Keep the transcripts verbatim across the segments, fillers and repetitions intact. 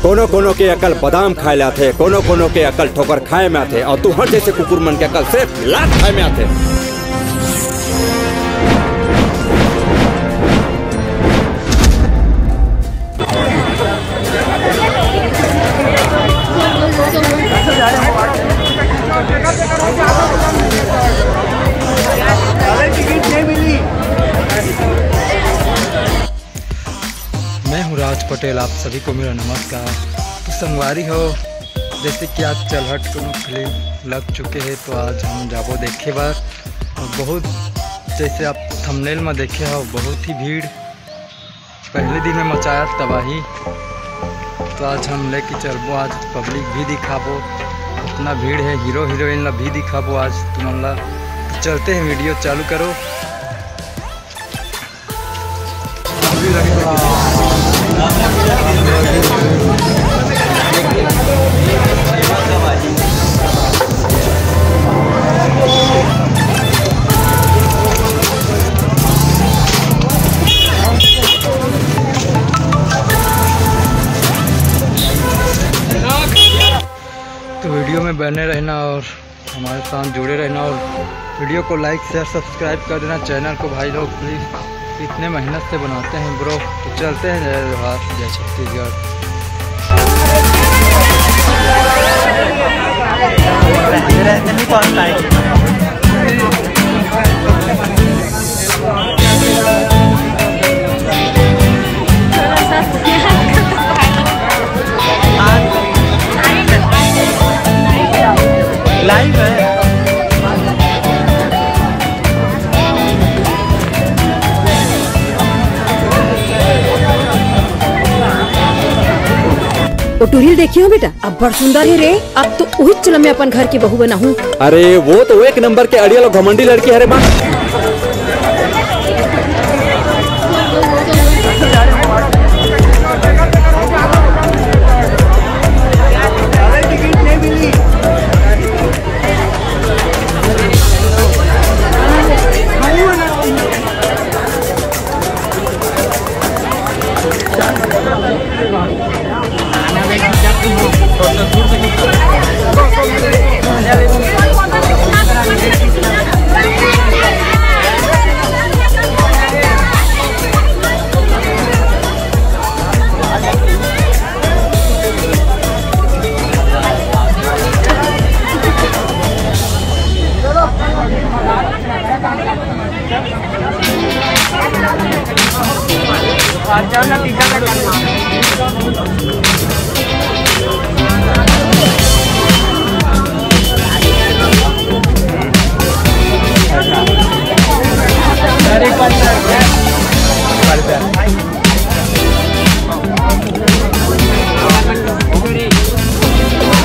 कोनो कोनो के अकल बादाम खाए ले आथे, कोनो कोनो के अकल ठोकर खाए में आथे, अउ तुंहर जइसे कुकुर मन के अकल सिर्फ लात खाए में आथे। मैं हूं राज पटेल, आप सभी को मेरा नमस्कार। तो संगवारी हो, जैसे कि आज चलहट कोनो फिल्म लग चुके हे, तो आज हम जाबो देखे बर। और बहुत, जैसे आप थंबनेल में देखे हो, बहुत ही भीड़, पहले दिन में मचाया तबाही। तो आज हम लेके चलबो, आज पब्लिक भी दिखाबो, इतना भीड़ है, हीरो हीरोइन ला भी दिखाबो आज तुमन ला। तो चलते हैं, वीडियो चालू करो। तो वीडियो में बने रहना और हमारे साथ जुड़े रहना और वीडियो को लाइक, शेयर, सब्सक्राइब कर देना चैनल को भाई लोग, प्लीज। इतने मेहनत से बनाते हैं ब्रो। तो चलते हैं, जय जोहार, जय छत्तीसगढ़। लाइव है। ओ टुरी ल देखे हो बेटा, अब्बड़ सुंदर हे रे। अब तो उही चलम में अपन घर के बहू बनाहूं। अरे वो तो एक नंबर के अड़ियल अउ घमंडी लड़की हरे माँ।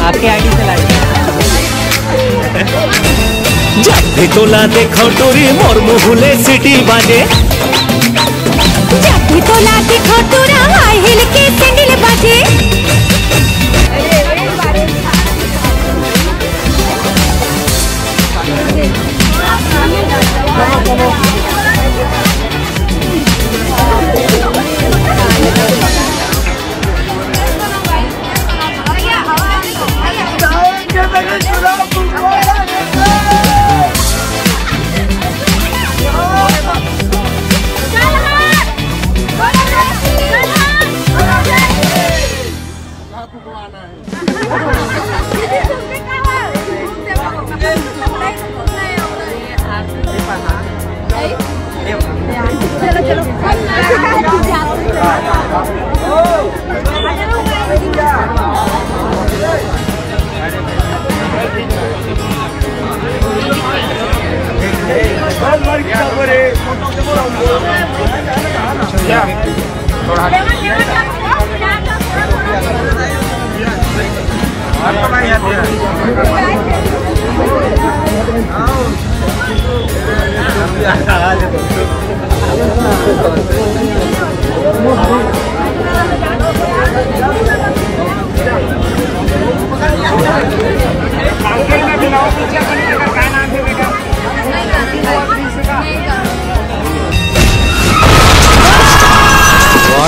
आपके आईडी से लाइव। जब भी तोला देखो टूरी, मोर मुँह ले सीटी बाजे। जब भी तोला देखो टूरा, हाई हील के सैंडल बाजे।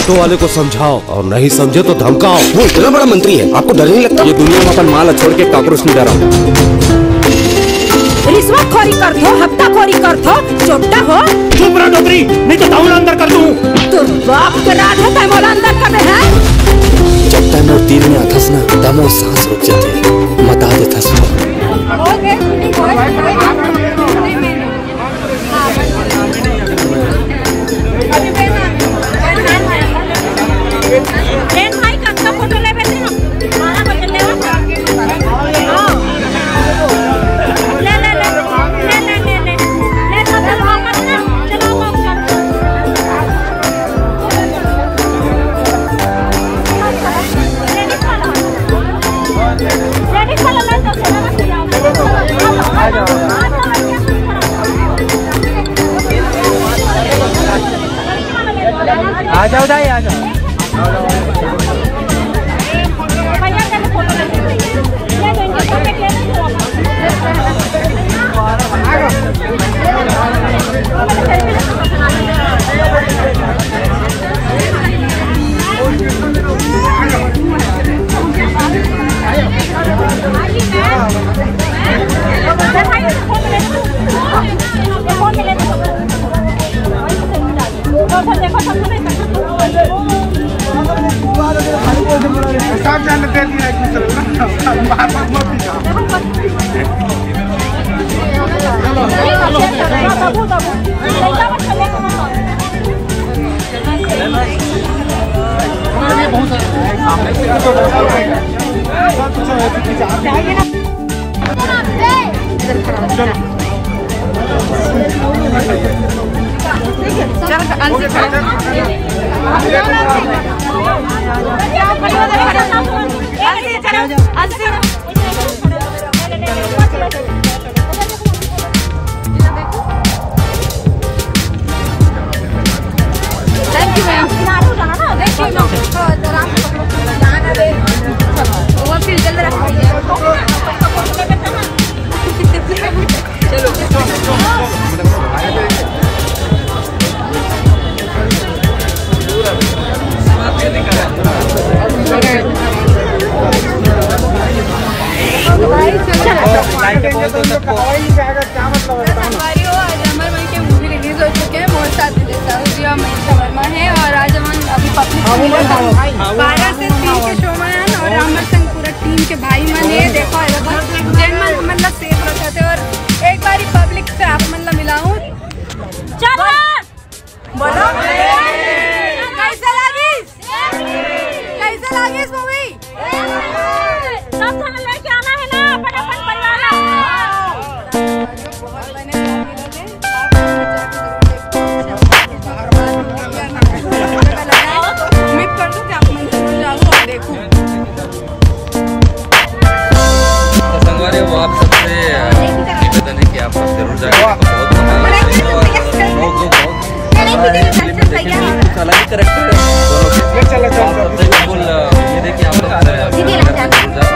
ऑटो वाले को समझाओ और नहीं समझे तो धमकाओ। वो इतना बड़ा मंत्री है, आपको डर नहीं लगता? ये दुनिया में अपन माँ ला छोड़ के काकरो ला नहीं डराओ। रिश्वतखोरी करथो, हफ्ताखोरी करथो, चोट्टा हो। चुप रह डोकरी, नहीं तो तहूं ला अंदर कर दूं। तोर बाप के राज हे, तैं मोला अंदर कर दे है। जब तैं मोर तीर में आथस ना, तब मोर सांस रुक जाथे। मता देथस। ए भाई, कतका फोटो लेबे तें? बारह बजे लेबे। हाँ। ले, ले, ले। ले, ले, ले, ले। ले, चल, चल, वापस ना। चलो, वापस। आ जाओ दाई, आ जाओ। संगवारी हो, आज अमर वहीं के मूवी रिलीज हो चुके हैं। मोर साथ विजय साहू जी और महेश वर्मा है और आज हम अभी पब्लिक बारह से तीन के शो में हैं और अमर संग पूरा टीम के भाई मन ये देखो, ये देखो, जेन मन हमन ला सेफ रखत हे और एक बारी पब्लिक से आप मन ला मिलाऊं। चलो। बोलो। कैसे लगिस? कैसे लगिस मूवी? सब झन लेके आना है ना, अपन अपन परिवार ला। उम्मीद कर दो कि आप मन जरूर जाओ और देखो। तो संगवारी हो, आप सबसे, अ, निवेदन है कि आप सब जरूर जाएं। बहुत मजा आया और लोग जो बहुत अच्छा है फिल्म में, देखने में कुछ अलग ही कैरेक्टर है दोनों के। आप सबसे बिल्कुल, अ, उम्मीद है कि आप सब, अ, जरूर जाओ।